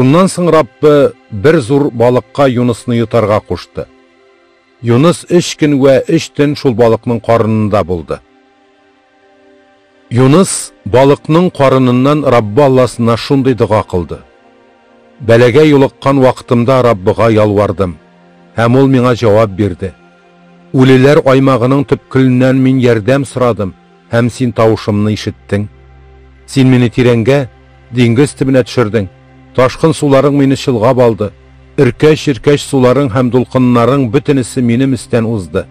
Шуннан соң Раббы бер зур балыкка Юнысны йотарга кушты. Юныс өч көн вә өч төн шул балыкның карынында булды. Юныс балыкның карыныннан Раббы Алласына шундый дога кылды. Бәлагә юлыккан вакытымда Раббыга ялвардым, һәм ул миңа җавап бирде. Үлеләр аймагының төпкеленнән мин ярдәм сорадым, һәм син тавышымны ишеттең. Син мине тирәнгә, диңгез төбенә төшердең. Ташкын суларың мине чолгап алды. Өркәч-өркәч суларың һәм дулкыннарың бөтенесе минем өстән узды.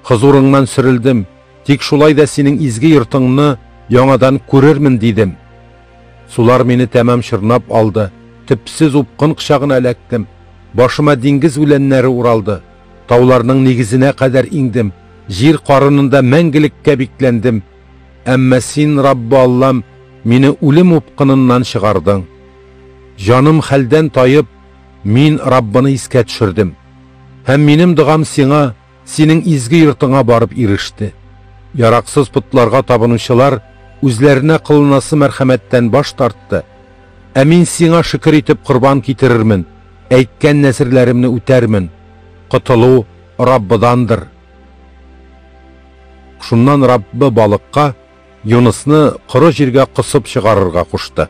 Хозурыңнан сөрелдем, тик шулай да синең изге йортыңны яңадан күрермен дидем. Сулар мине тәмам чорнап алды, төпсез упкын кочагына эләктем. Башыма диңгез үләннәре уралды. Тауларның нигезенә кадәр иңдем, җир карынында мәңгелеккә бикләндем. Әмма син, Раббы Аллам, мине үлем упкыныннан чыгардың. Җаным хәлдән таеп, мин Раббыны искә төшердем. Һәм минем догам сиңа, синең изге йортыңа барып иреште. Яраксыз потларга табынучылар үзләренә кылынасы мәрхәмәттән баш тартты. Ә мин сиңа шөкер итеп корбан китерермен, әйткән нәзерләремне үтәрмен. Котылу Раббыдандыр. Шуннан Раббы балыкка Юнысны коры җиргә косып чыгарырга кушты.